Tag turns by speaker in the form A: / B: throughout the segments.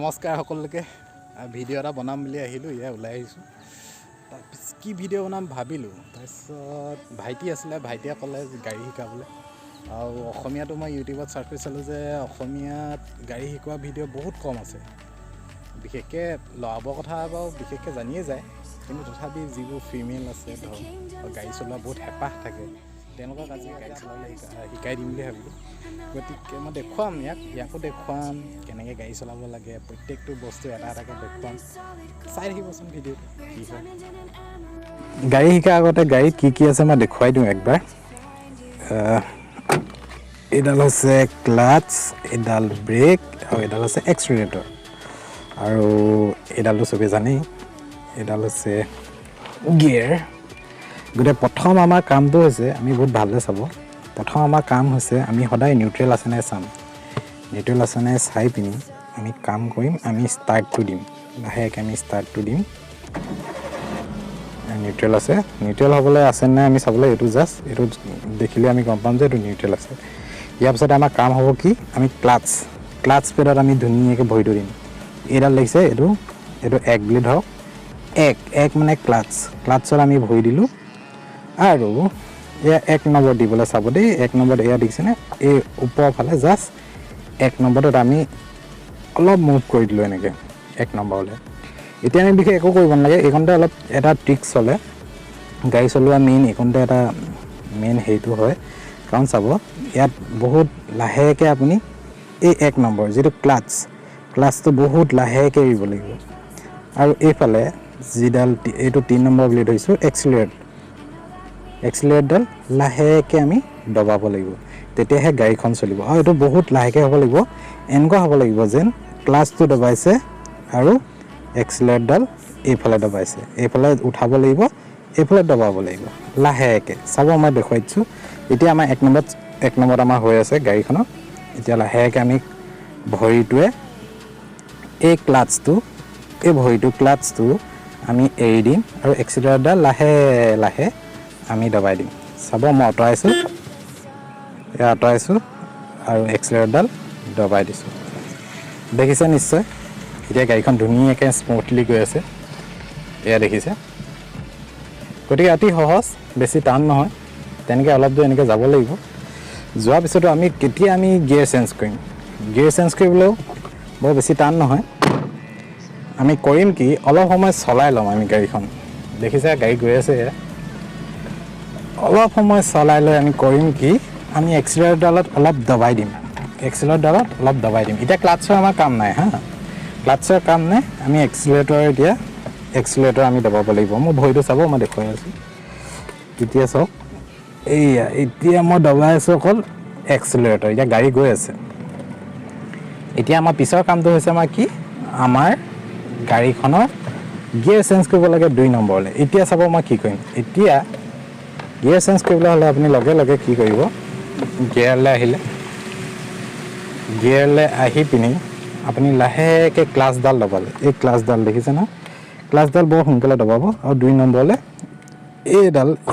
A: নমস্কাৰ সকলোকে। ভিডিঅ' এটা বনাম বুলি আহিলোঁ, এয়া ওলাই আহিছোঁ। তাৰপিছত কি ভিডিঅ' বনাম ভাবিলোঁ। তাৰপিছত ভাইটি আছিলে, ভাইটিয়ে ক'লে গাড়ী শিকাবলৈ। আৰু অসমীয়াটো মই ইউটিউবত চাৰ্চ কৰি চালোঁ যে অসমীয়াত গাড়ী শিকোৱা ভিডিঅ' বহুত কম আছে। বিশেষকৈ ল'ৰাবোৰৰ কথা বাৰু বিশেষকৈ জানিয়ে যায়, কিন্তু তথাপি যিবোৰ ফিমেল আছে ধৰক, গাড়ী চলোৱা বহুত হেঁপাহ থাকে, তেওঁলোকক আজি গাড়ী চলাবলৈ শিকাই দিম বুলি ভাবিলোঁ। গতিকে মই দেখুৱাম ইয়াক, ইয়াকো দেখুৱাম কেনেকৈ গাড়ী চলাব লাগে। প্ৰত্যেকটো বস্তু এটা এটাকৈ দেখুৱাম। চাই থাকিবচোন ভিডিঅ'টো কি হয়। গাড়ী শিকাৰ আগতে গাড়ীত কি কি আছে মই দেখুৱাই দিওঁ একবাৰ। এইডাল হৈছে ক্লাচ, এইডাল ব্ৰেক আৰু এইডাল হৈছে এক্সিলেটৰ। আৰু এইডালটো চবেই জানেই, এইডাল হৈছে গিয়েৰ। গতিকে প্ৰথম আমাৰ কামটো হৈছে, আমি বহুত ভালদৰে চাব, প্ৰথম আমাৰ কাম হৈছে আমি সদায় নিউট্ৰেল আছে নাই চাম। নিউট্ৰেল আছে নাই চাই পিনি আমি কাম কৰিম। আমি ষ্টাৰ্টটো দিম, লাহেকৈ আমি ষ্টাৰ্টটো দিম। নিউট্ৰেল আছে। নিউট্ৰেল হ'বলৈ আছে নাই আমি চাবলৈ এইটো জাষ্ট এইটো দেখিলে আমি গম পাম যে এইটো নিউট্ৰেল আছে। ইয়াৰ পিছত আমাৰ কাম হ'ব কি, আমি ক্লাচ পেডত আমি ধুনীয়াকৈ ভৰিটো দিম। এইডাল দেখিছে, এইটো এক বুলি ধৰক, এক এক মানে ক্লাচ। ক্লাচত আমি ভৰি দিলোঁ আৰু এয়া এক নম্বৰ দিবলৈ চাব দেই। এক নম্বৰত এয়া দেখিছেনে, এই ওপৰৰ ফালে জাষ্ট এক নম্বৰটোত আমি অলপ মুভ কৰি দিলোঁ এনেকৈ এক নম্বৰলৈ। এতিয়া আমি বিশেষ একো কৰিব নালাগে। এইকণতে অলপ এটা ট্ৰিক চলে গাড়ী চলোৱা, মেইন এইকণতে এটা মেইন হেৰিটো হয়। কাৰণ চাব, ইয়াত বহুত লাহেকৈ আপুনি এই এক নম্বৰ যিটো ক্লাচ, ক্লাচটো বহুত লাহেকৈ এৰিব লাগিব। আৰু এইফালে যিডাল এইটো তিনি নম্বৰ বুলি ধৰিছোঁ, এক্সিলেৰেট, এক্সিলেৰেটডাল লাহেকৈ আমি দবাব লাগিব, তেতিয়াহে গাড়ীখন চলিব। আৰু এইটো বহুত লাহেকৈ হ'ব লাগিব, এনেকুৱা হ'ব লাগিব যেন ক্লাচটো দবাইছে আৰু এক্সিলেৰেটডাল এইফালে দবাইছে। এইফালে উঠাব লাগিব, এইফালে দবাব লাগিব লাহেকৈ। চাব, মই দেখুৱাই দিছোঁ। এতিয়া আমাৰ এক নম্বৰত আমাৰ হৈ আছে গাড়ীখনৰ। এতিয়া লাহেকৈ আমি ভৰিটোৱে এই ক্লাচটো, এই ভৰিটো ক্লাচটো আমি এৰি দিম আৰু এক্সিলেৰেটৰডাল লাহে লাহে আমি দবাই দিম। চাব, মই আঁতৰাইছোঁ, এয়া আঁতৰাইছোঁ আৰু এক্সিলেৰেটৰডাল দবাই দিছোঁ। দেখিছে নিশ্চয়, এতিয়া গাড়ীখন ধুনীয়াকৈ স্মুথলি গৈ আছে। এয়া দেখিছে। গতিকে অতি সহজ, বেছি টান নহয়। তেনেকৈ অলপ দূৰ এনেকৈ যাব লাগিব। যোৱাৰ পিছতো আমি কেতিয়া আমি গিয়েৰ চেঞ্জ কৰিম? গিয়েৰ চেঞ্জ কৰিবলৈও বৰ বেছি টান নহয়। আমি কৰিম কি, অলপ সময় চলাই ল'ম আমি গাড়ীখন। দেখিছে, গাড়ী গৈ আছে এয়া। অলপ সময় চলাই লৈ আমি কৰিম কি, আমি এক্সিলেৰেটৰডালত অলপ দবাই দিম। এক্সিলেৰেটৰডালত অলপ দবাই দিম। এতিয়া ক্লাটছৰ আমাৰ কাম নাই। হা, ক্লাটছৰ কাম নাই। আমি এক্সিলেৰেটৰ, এতিয়া এক্সিলেৰেটৰ আমি দবাব লাগিব। মোৰ ভৰিটো চাব, মই দেখুৱাই আছোঁ। এতিয়া চাওক, এইয়া এতিয়া মই দবাই আছোঁ অকল এক্সিলেৰেটৰ। এতিয়া গাড়ী গৈ আছে। এতিয়া আমাৰ পিছৰ কামটো হৈছে আমাৰ কি, আমাৰ গাড়ীখনৰ গিয়েৰ চেঞ্জ কৰিব লাগে দুই নম্বৰলৈ। এতিয়া চাব মই কি কৰিম। এতিয়া গিয়েৰ চেঞ্জ কৰিবলৈ হ'লে আপুনি লগে লগে কি কৰিব? গিয়েৰলৈ আহিলে, গিয়েৰলৈ আহি পিনি আপুনি লাহেকৈ ক্লাছডাল দবালে। এই ক্লাছডাল দেখিছে নহয়, ক্লাছডাল বৰ সোনকালে দবাব আৰু দুই নম্বৰলৈ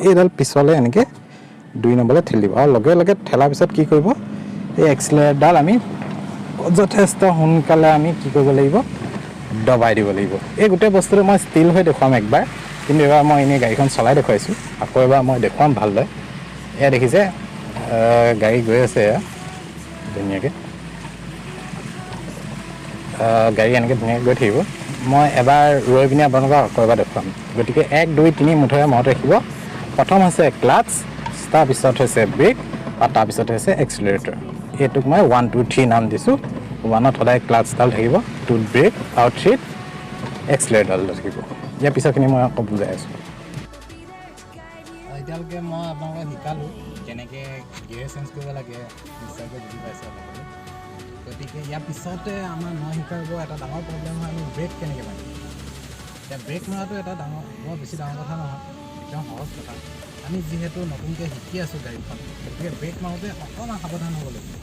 A: এইডাল পিছলৈ এনেকৈ দুই নম্বৰলৈ ঠেলি দিব। আৰু লগে লগে ঠেলাৰ পিছত কি কৰিব? এই এক্সিলেৰেটৰডাল আমি যথেষ্ট সোনকালে আমি কি কৰিব লাগিব? দবাই দিব লাগিব। এই গোটেই বস্তুটো মই ষ্টিল হৈ দেখুৱাম একবাৰ, কিন্তু এবাৰ মই এনেই গাড়ীখন চলাই দেখুৱাইছোঁ। আকৌ এবাৰ মই দেখুৱাম ভালদৰে। এয়া দেখিছে, গাড়ী গৈ আছে। এয়া ধুনীয়াকৈ গাড়ী এনেকৈ ধুনীয়াকৈ গৈ থাকিব। মই এবাৰ ৰৈ পিনি আপোনালোকক আকৌ এবাৰ দেখুৱাম। গতিকে এক, দুই, তিনি মুঠতে মনত ৰাখিব। প্ৰথম হৈছে ক্লাচ, তাৰপিছত হৈছে ব্ৰেক আৰু তাৰপিছত হৈছে এক্সিলেৰেটৰ। এইটোক মই ওৱান, টু, থ্ৰী নাম দিছোঁ। ওৱানত সদায় ক্লাচডাল থাকিব, টুত ব্ৰেক আৰু থ্ৰীত এক্সিলেৰেটৰডাল থাকিব। ইয়াৰ পিছৰখিনি মই আকৌ বুজাই আছোঁ। এতিয়ালৈকে মই আপোনালোকক শিকালোঁ কেনেকৈ গিয়েৰ চেঞ্জ কৰিব লাগে। নিশ্চয়কৈ বুজি পাইছে অলপ। গতিকে ইয়াৰ পিছতে আমাৰ ন শিকাব এটা ডাঙৰ প্ৰব্লেম হয়, আমি ব্ৰেক কেনেকৈ মাৰিম। এতিয়া ব্ৰেক মৰাটো এটা ডাঙৰ, বৰ বেছি ডাঙৰ কথা নহয়, একদম সহজ কথা। আমি যিহেতু নতুনকৈ শিকি আছোঁ গাড়ীখন, গতিকে ব্ৰেক মাৰোঁতে অকণমান সাৱধান হ'ব লাগিব।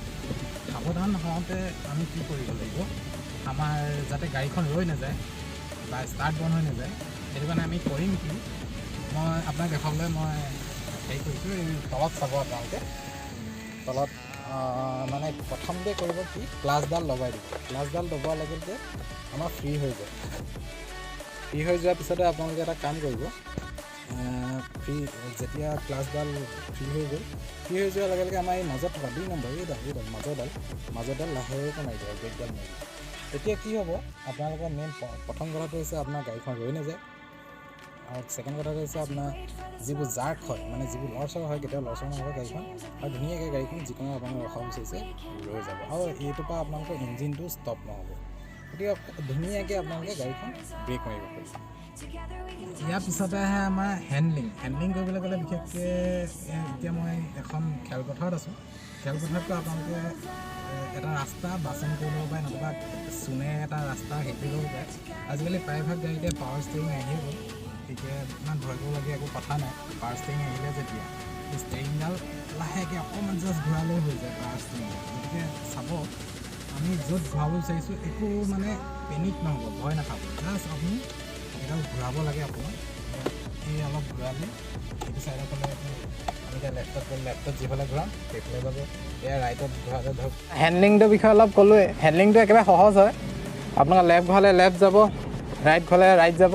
A: সাৱধান হওঁতে আমি কি কৰিব লাগিব? আমাৰ যাতে গাড়ীখন ৰৈ নাযায় বা ষ্টাৰ্ট বন্ধ হৈ নাযায়, সেইটো কাৰণে আমি কৰিম কি, মই আপোনাক দেখুৱাবলৈ মই হেৰি কৰিছোঁ। এই তলত চাব আপোনালোকে, তলত মানে প্ৰথমতে কৰিব কি, ক্লাছডাল দবাই দিব। ক্লাছডাল দবোৱাৰ লগে লগে আমাৰ ফ্ৰী হৈ যায়। ফ্ৰী হৈ যোৱাৰ পিছতে আপোনালোকে এটা কাম কৰিব, ফ্ৰী যেতিয়া ক্লাছডাল ফ্ৰী হৈ গ'ল, ফ্ৰী হৈ যোৱাৰ লগে লগে আমাৰ এই মাজত থকা 2 নম্বৰ এইডাল মাজৰডাল লাহেকৈ মাৰি দিব, ব্ৰেকডাল মাৰি দিব। তেতিয়া কি হ'ব, আপোনালোকৰ মেইন প্ৰথম কথাটো হৈছে আপোনাৰ গাড়ীখন ৰৈ নাযায়, আৰু ছেকেণ্ড কথাটো হৈছে আপোনাৰ যিবোৰ জাৰ্ক হয়, মানে যিবোৰ লৰচৰ হয়, কেতিয়াও লৰচৰ নহ'ব গাড়ীখন, আৰু ধুনীয়াকৈ গাড়ীখন যিকোনো আপোনালোকে ৰখাব বিচাৰিছে ৰৈ যাব, আৰু এইটোৰ পৰা আপোনালোকৰ ইঞ্জিনটো ষ্টপ নহ'ব। গতিকে ধুনীয়াকৈ আপোনালোকে গাড়ীখন ব্ৰেক মাৰিব পাৰিব। ইয়াৰ পিছতে আহে আমাৰ হেণ্ডলিং। হেণ্ডলিং কৰিবলৈ গ'লে বিশেষকৈ এতিয়া মই এখন খেলপথাৰত আছোঁ। খেলপথাৰততো আপোনালোকে এটা ৰাস্তা বাছনি কৰি ল'ব পাৰে, নতুবা চোনে এটা ৰাস্তা হেৰি ল'ব পাৰে। আজিকালি প্ৰায়ভাগ গাড়ীতে পাৱাৰ ষ্টেৰিং আহিয়ে গ'ল, গতিকে ইমান ভয় কৰিবলগীয়া একো কথা নাই। পাৱাৰ ষ্টেৰিং আহিলে যেতিয়া ষ্টেৰিংডাল লাহেকৈ অকণমান জাষ্ট ঘূৰালেই হৈ যায় পাৱাৰ ষ্টেৰিংডাল। গতিকে চাব, আমি য'ত ঘূৰাব বিচাৰিছোঁ একো মানে পেনিক নহ'ব, ভয় নাখাব, জাষ্ট আপুনি এডাল ঘূৰাব লাগে অকণমান, এই অলপ ঘূৰালে এইটো ছাইডৰ ফালে, আমি এতিয়া লেফ্টত গ'লে লেফ্টত যিফালে ঘূৰাম সেইফালে যাব, এয়া ৰাইটত ঘূৰালে ধৰক। হেণ্ডলিংটোৰ বিষয়ে অলপ ক'লোৱে, হেণ্ডলিংটো একেবাৰে সহজ হয়। আপোনালোকে লেফ্ট ঘূৰালে লেফ্ট যাব, ৰাইট ঘূৰালে ৰাইট যাব,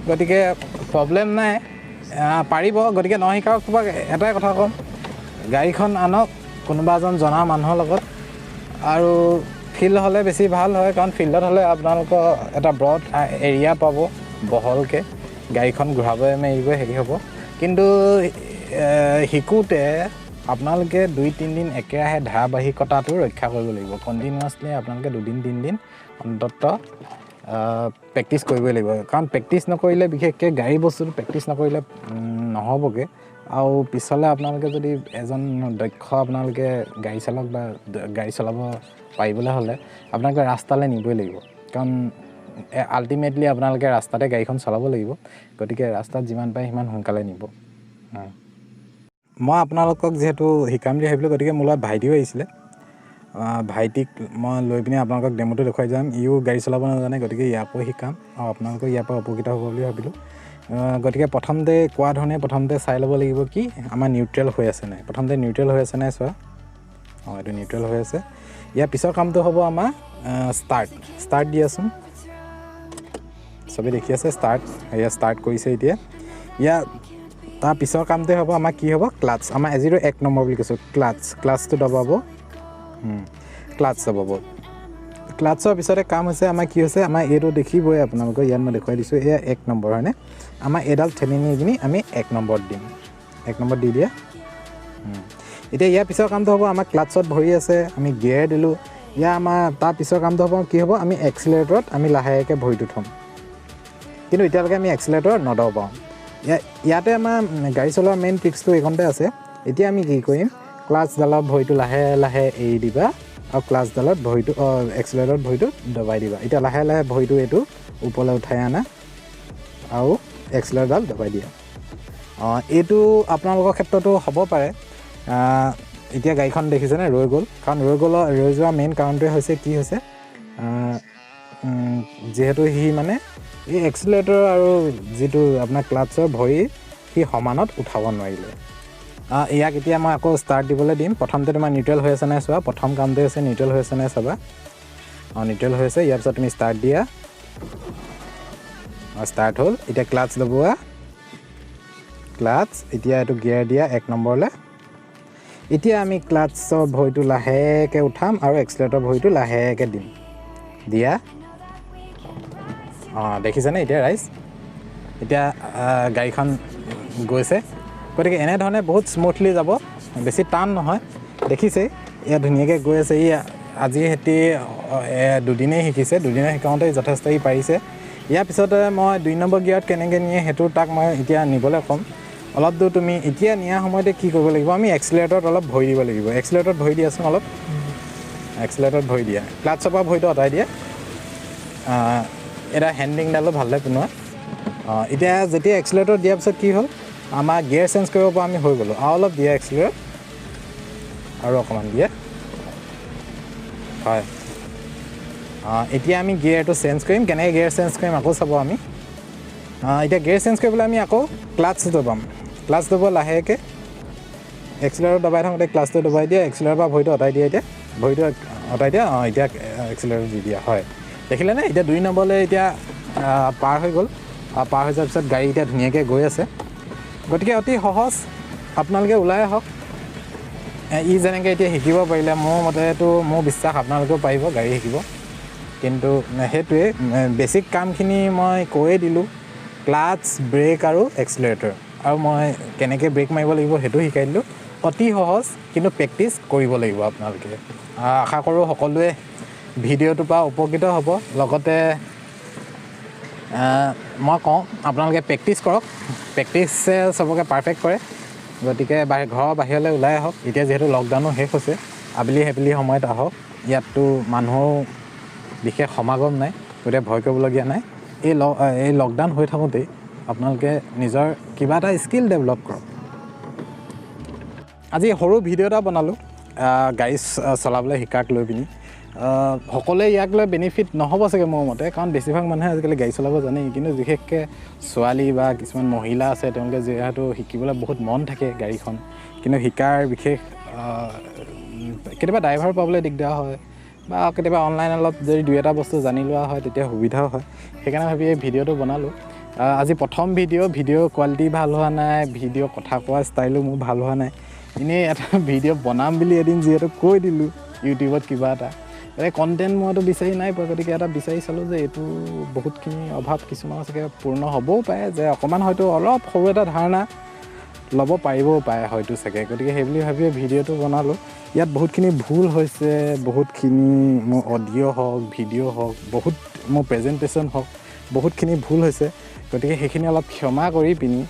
A: গতিকে প্ৰব্লেম নাই, পাৰিব। গতিকে নশিকাওক এটাই কথা ক'ম, গাড়ীখন আনক কোনোবা এজন জনা মানুহৰ লগত, আৰু ফিল্ড হ'লে বেছি ভাল হয়, কাৰণ ফিল্ডত হ'লে আপোনালোকৰ এটা ব্ৰড এৰিয়া পাব, বহলকৈ গাড়ীখন ঘূৰাব মেলিব হেৰি হ'ব। কিন্তু শিকোঁতে আপোনালোকে 2-3 দিন একেৰাহে ধাৰাবাহিকতাটো ৰক্ষা কৰিব লাগিব। কণ্টিনিউৱাছলি আপোনালোকে 2 দিন 3 দিন অন্ততঃ প্ৰেক্টিছ কৰিবই লাগিব, কাৰণ প্ৰেক্টিছ নকৰিলে, বিশেষকৈ গাড়ী বস্তুটো প্ৰেক্টিছ নকৰিলে নহ'বগৈ। আৰু পিছলৈ আপোনালোকে যদি এজন দক্ষ আপোনালোকে গাড়ী চালক বা গাড়ী চলাব পাৰিবলৈ হ'লে আপোনালোকে ৰাস্তালৈ নিবই লাগিব, কাৰণ আল্টিমেটলি আপোনালোকে ৰাস্তাতে গাড়ীখন চলাব লাগিব। গতিকে ৰাস্তাত যিমান পাৰে সিমান সোনকালে নিব। মই আপোনালোকক যিহেতু শিকাম বুলি ভাবিলোঁ, গতিকে মোৰ লগত ভাইটিও আহিছিলে। ভাইটিক মই লৈ পিনি আপোনালোকক ডেম'টো দেখুৱাই যাম। ইও গাড়ী চলাব নাজানে, গতিকে ইয়াকো শিকাম আৰু আপোনালোকেও ইয়াৰ পৰা উপকৃত হ'ব বুলি ভাবিলোঁ। গতিকে প্ৰথমতে কোৱা ধৰণে প্ৰথমতে চাই ল'ব লাগিব কি আমাৰ নিউট্ৰেল হৈ আছে নাই। প্ৰথমতে নিউট্ৰেল হৈ আছে নাই চোৱা। অঁ, এইটো নিউট্ৰেল হৈ আছে। ইয়াৰ পিছৰ কামটো হ'ব আমাৰ ষ্টাৰ্ট। ষ্টাৰ্ট দিয়াচোন, চবেই দেখি আছে ষ্টাৰ্ট, এয়া ষ্টাৰ্ট কৰিছে এতিয়া। ইয়াৰ তাৰ পিছৰ কামটোৱে হ'ব আমাৰ কি হ'ব, ক্লাটছ। আমাৰ এজিৰো 1 নম্বৰ বুলি কৈছোঁ, ক্লাটছ। ক্লাটছটো দবাব, ক্লাটছ দবাব। ক্লাটছৰ পিছতে কাম হৈছে আমাৰ কি হৈছে, আমাৰ এইটো দেখিবই আপোনালোকৰ, ইয়াত মই দেখুৱাই দিছোঁ, এয়া 1 নম্বৰ হয়নে। আমাৰ এইডাল ঠেলি নি পিনি আমি 1 নম্বৰত দিম, 1 নম্বৰত দি দিয়া। এতিয়া ইয়াৰ পিছৰ কামটো হ'ব আমাৰ ক্লাটছত ভৰি আছে, আমি গিয়েৰ দিলোঁ। ইয়াৰ আমাৰ তাৰ পিছৰ কামটো হ'ব কি হ'ব, আমি এক্সিলেটৰত আমি লাহেকৈ ভৰিটো থ'ম, কিন্তু এতিয়ালৈকে আমি এক্সিলেটৰ নদবাওঁ। ইয়াতে আমাৰ গাড়ী চলোৱাৰ মেইন ট্ৰিক্সটো এইকণতে আছে। এতিয়া আমি কি কৰিম, ক্লাছডালত ভৰিটো লাহে লাহে এৰি দিবা আৰু ক্লাছডালত ভৰিটো, এক্সিলেটৰত ভৰিটো দবাই দিবা। এতিয়া লাহে লাহে ভৰিটো এইটো ওপৰলৈ উঠাই আনা আৰু এক্সিলেটৰডাল দবাই দিয়া। এইটো আপোনালোকৰ ক্ষেত্ৰতো হ'ব পাৰে। এতিয়া গাড়ীখন দেখিছেনে ৰৈ গ'ল, কাৰণ ৰৈ যোৱা মেইন কাৰণটোৱে হৈছে কি হৈছে, যিহেতু সি মানে এই এক্সিলেটৰ আৰু যিটো আপোনাৰ ক্লাটছৰ ভৰি সি সমানত উঠাব নোৱাৰিলে। ইয়াক এতিয়া মই আকৌ ষ্টাৰ্ট দিবলৈ দিম। প্ৰথমতে তোমাৰ নিউট্ৰেল হৈ আছে নাই চোৱা, প্ৰথম কামটোৱে হৈছে নিউট্ৰেল হৈ আছে নাই চাবা। অঁ, নিউট্ৰেল হৈ আছে। ইয়াৰ পিছত তুমি ষ্টাৰ্ট দিয়া। অঁ, ষ্টাৰ্ট হ'ল। এতিয়া ক্লাটছ দবোৱা, ক্লাটছ। এতিয়া এইটো গিয়াৰ দিয়া 1 নম্বৰলৈ। এতিয়া আমি ক্লাটছৰ ভৰিটো লাহেকৈ উঠাম আৰু এক্সিলেটৰ ভৰিটো লাহেকৈ দিম। দিয়া। অঁ, দেখিছেনে এতিয়া ৰাইজ, এতিয়া গাড়ীখন গৈছে। গতিকে এনেধৰণে বহুত স্মুথলি যাব, বেছি টান নহয়। দেখিছেই ইয়াত ধুনীয়াকৈ গৈ আছে। ই আজি সিহঁতি দুদিনেই শিকিছে, দুদিনে শিকাওঁতে যথেষ্ট ই পাৰিছে। ইয়াৰ পিছতে মই 2 নম্বৰ গিয়াৰত কেনেকৈ নিয়ে সেইটো তাক মই এতিয়া নিবলৈ ক'ম। অলপ দূৰ তুমি এতিয়া নিয়াৰ সময়তে কি কৰিব লাগিব, আমি এক্সিলেটৰত অলপ ভৰি দিব লাগিব। এক্সিলেটৰত ভৰি দিয়াচোন অলপ, এক্সিলেটৰত ভৰি দিয়া, ক্লাটছৰ পৰা ভৰিটো আঁতৰাই দিয়া। এতিয়া হেণ্ডলিংডালো ভালদৰে পোনোৱা। অঁ, এতিয়া যেতিয়া এক্সিলেটৰ দিয়াৰ পিছত কি হ'ল, আমাৰ গিয়াৰ চেঞ্জ কৰিব পৰা আমি হৈ গ'লোঁ। আৰু অলপ দিয়া এক্সিলেটৰ, আৰু অকণমান দিয়া, হয়। অঁ, এতিয়া আমি গিয়াৰটো চেঞ্জ কৰিম। কেনেকৈ গিয়াৰ চেঞ্জ কৰিম আকৌ চাব আমি। এতিয়া গিয়াৰ চেঞ্জ কৰিবলৈ আমি আকৌ ক্লাটছ দবাম। ক্লাটছ দব লাহেকৈ। এক্সিলেটৰ দবাই থাকোঁতে ক্লাছটো দবাই দিয়া, এক্সিলেটৰ পৰা ভৰিটো আঁতৰাই দিয়া, এতিয়া ভৰিটো আঁতৰাই দিয়া, অঁ এতিয়া এক্সিলেটৰ দি দিয়া হয়। দেখিলেনে এতিয়া 2 নম্বৰলৈ এতিয়া পাৰ হৈ গ'ল। পাৰ হৈ যোৱাৰ পিছত গাড়ী এতিয়া ধুনীয়াকৈ গৈ আছে। গতিকে অতি সহজ, আপোনালোকে ওলাই আহক। ই যেনেকৈ এতিয়া শিকিব পাৰিলে, মোৰ মতেতো মোৰ বিশ্বাস আপোনালোকেও পাৰিব গাড়ী শিকিব। কিন্তু সেইটোৱে বেছিক কামখিনি মই কৈয়ে দিলোঁ, ক্লাচ, ব্ৰেক আৰু এক্সিলেৰেটৰ, আৰু মই কেনেকৈ ব্ৰেক মাৰিব লাগিব সেইটো শিকাই দিলোঁ। অতি সহজ, কিন্তু প্ৰেক্টিচ কৰিব লাগিব আপোনালোকে। আশা কৰোঁ সকলোৱে ভিডিঅ'টোৰ পৰা উপকৃত হ'ব। লগতে মই কওঁ আপোনালোকে প্ৰেক্টিচ কৰক, প্ৰেক্টিচে চবকে পাৰফেক্ট কৰে। গতিকে ঘৰৰ বাহিৰলৈ ওলাই আহক। এতিয়া যিহেতু লকডাউনো শেষ হৈছে, আবেলি সেইবেলি সময়ত আহক। ইয়াততো মানুহো বিশেষ সমাগম নাই, গতিকে ভয় কৰিবলগীয়া নাই। এই লকডাউন হৈ থাকোঁতেই আপোনালোকে নিজৰ কিবা এটা স্কিল ডেভেলপ কৰক। আজি সৰু ভিডিঅ' এটা বনালোঁ গাড়ী চলাবলৈ শিকাক লৈ পিনি। সকলোৱে ইয়াক লৈ বেনিফিট নহ'ব চাগে মোৰ মতে, কাৰণ বেছিভাগ মানুহে আজিকালি গাড়ী চলাব জানেই, কিন্তু বিশেষকৈ ছোৱালী বা কিছুমান মহিলা আছে, তেওঁলোকে যিহেতু শিকিবলৈ বহুত মন থাকে গাড়ীখন, কিন্তু শিকাৰ বিশেষ কেতিয়াবা ড্ৰাইভাৰ পাবলৈ দিগদাৰ হয়, বা কেতিয়াবা অনলাইন অলপ যদি দুই এটা বস্তু জানি লোৱা হয় তেতিয়া সুবিধাও হয়। সেইকাৰণে ভাবি এই ভিডিঅ'টো বনালোঁ। আজি প্ৰথম ভিডিঅ' কোৱালিটি ভাল হোৱা নাই, ভিডিঅ' কথা কোৱা ষ্টাইলো মোৰ ভাল হোৱা নাই। এনেই এটা ভিডিঅ' বনাম বুলি এদিন যিহেতু কৈ দিলোঁ ইউটিউবত কিবা এটা, গতিকে কণ্টেণ্ট মইতো বিচাৰি নাই পোৱা, গতিকে এটা বিচাৰি চালোঁ যে এইটো বহুতখিনি অভাৱ কিছুমানৰ চাগে পূৰ্ণ হ'বও পাৰে, যে অকণমান হয়তো অলপ সৰু এটা ধাৰণা ল'ব পাৰিবও পাৰে হয়তো চাগে। গতিকে সেইবুলি ভাবিয়ে ভিডিঅ'টো বনালোঁ। ইয়াত বহুতখিনি ভুল হৈছে, বহুতখিনি মোৰ অডিঅ' হওক, ভিডিঅ' হওক, বহুত মোৰ প্ৰেজেণ্টেশ্যন হওক, বহুতখিনি ভুল হৈছে। গতিকে সেইখিনি অলপ ক্ষমা কৰি পিনি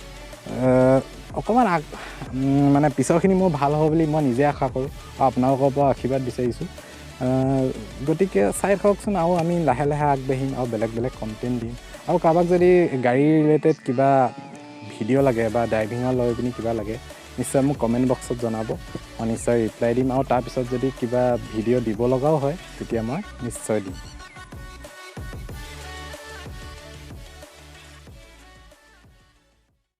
A: অকণমান মানে পিছৰখিনি মোৰ ভাল হ'ব বুলি মই নিজে আশা কৰোঁ আৰু আপোনালোকৰ পৰা আশীৰ্বাদ বিচাৰিছোঁ। গতিকে চাই থাককচোন, আৰু আমি লাহে লাহে আগবাঢ়িম আৰু বেলেগ বেলেগ কণ্টেণ্ট দিম। আৰু কাৰোবাক যদি গাড়ী ৰিলেটেড কিবা ভিডিঅ' লাগে বা ড্ৰাইভিঙৰ লৈ পিনি কিবা লাগে, নিশ্চয় মোক কমেণ্ট বক্সত জনাব, মই নিশ্চয় ৰিপ্লাই দিম। আৰু তাৰপিছত যদি কিবা ভিডিঅ' দিব লগাও হয় তেতিয়া মই নিশ্চয় দিম।